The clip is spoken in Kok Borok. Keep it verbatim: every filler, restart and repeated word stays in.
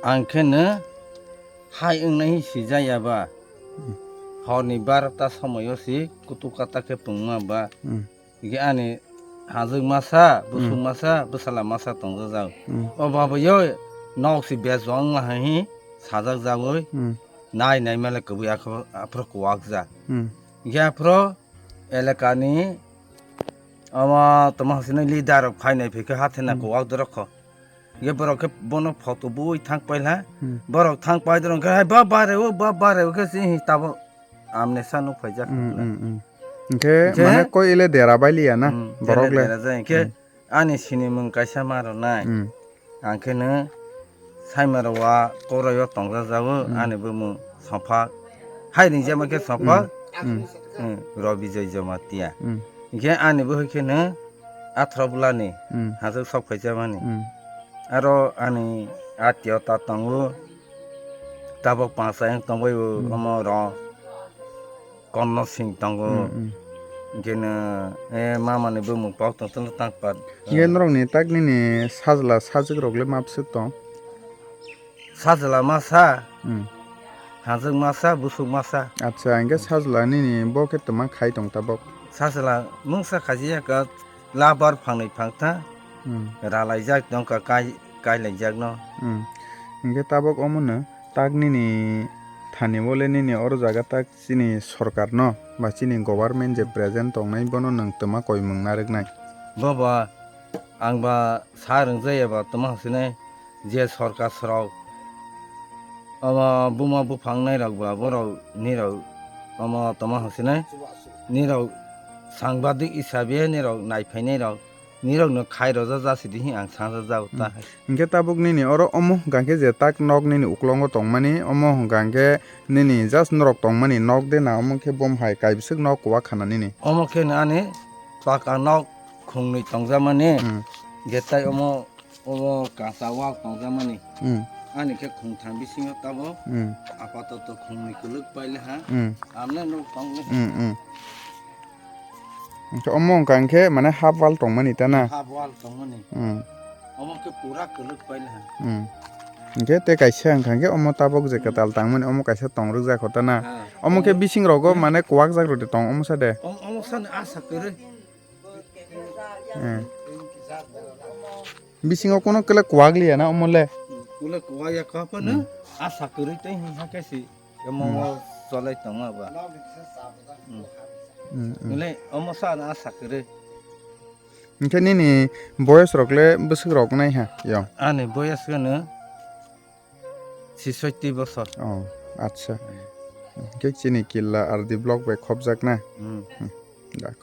Ang khe no hai wngnai sijaya ba. Hmm. Horni barota somoyo si kutuk kata khe pungma ba. Hmm. Hingke ani hajwk masa, bwswk Hmm. masa, bwsala masa tongjak jago. Hmm. O baba yo nok si bes wng ma hai sajak jagoi. Hmm. Nai nai male kwbwi aphro kuwak ja. Hmm. Hingke aphro elakani ama toma hosini leader rok phainai phikhe hathena Hmm. kuwak dorok kho. Hingke borok khe bono photo bui thang paila. Hmm. Borok thang pai dorok khe, "Hai ba bare o, ba bare o," khe si hi tabo amne sa nuk phaijak. Hmm, hmm, hmm. Hingke Hingke mane koi ele dera bailiya na, Hmm, borok ele le. Dera jai. Hingke Hmm. ani sinimung kaisa ma rwnai. Hmm. Ang khe no saimaro wa korai o tongjak jago, Hmm. ani bumung Sophak. Hai ringjama khe Sophak. Hmm. Hmm. Hmm, Robi Joy Jamatia. Hmm. Hingke ani bo hai khe no athro bwlani Hmm. hajwk sok phaijamani. Hmm. Aro ani atio ta tongo, tabok pansa yang tongbai bo Hmm. omo ro Konno Singh tongo. Hmm, hmm. Hingke no, eh, mama ni bumung pok tong tong tang pat. Hingke norok ni tak nini sajla sajwk rok le mapswk tong? Sajla masa, Hmm. hajwk masa, bwswk masa. Acha, hingke sajla nini bo khe toma khai tong tabok? Sajla mungsa khaji ya ka labar phangnwi phangtha. Hmm. Ralaijak tong ka kai, kailaijak no. Hmm. Hingke tabok omo no tak nini thani bole nini oro jaga tak chini sorkar no ba chini government je present tongnai bono nwng toma koimwng narwknai? Boba, ang ba sa rwngjaya ba toma hwnsinai je sorkar srok omo buma buphang nairok ba borok nirok omo toma hwnsinai nirok sangbadik hisabe nirok naiphainairok nirokno khai rwjak jasidi hin ang sangjak jago ta Hmm. hai. Hingke tabuk nini oro omo hwnkha khe je tak nok nini uklongo tongmani, omo hwnkha khe nini just norok tongmani nok de na, omo khe bom hai kaibiswk nok kwak khana nini? Omo khe ani paka nok khungnwi tongjakmani, Hmm. je tai omo, omo kasa wal tongjakmani. Hmm. Ani khe khungtham bisingo tabuk Hmm. apatoto khungnwi kwlwk paile ha. Hmm. Amne nuk tongni. Hmm, hmm. Hingke omo wngkha hingke mane half wall tongmani ta na? Half wall tongmani. Hmm. Omo khe pura kwlwk paile ha. Hmm. Hingke tei kaisa wngkha hingke omo tabok je kwtal tangmani omo kaisa tongrwk jak kho ta na? Ha. Omo khe Omo bising rogo Hmm. mane kwak jak rwdi tong omo sa de? Om-, omo sani asa kwrwi. Hmm. Bisingo kono kele kwak liya na omo le? Kule kwak ya kha phano Hmm. asa kwrwi tei hwn ha khe si. Omo Hmm. o cholai tongma ba. Hmm. Hmm, hmm. Nile omo sa na asa kwrwi. Hingke nini boyes rok le bwswk rok nai ha yo? Ani boyes gano sisoiti bosor. Oh, acha. Hmm. Hingke chini killa R D block bai khopjak na? Hmm. Hmm. Dak.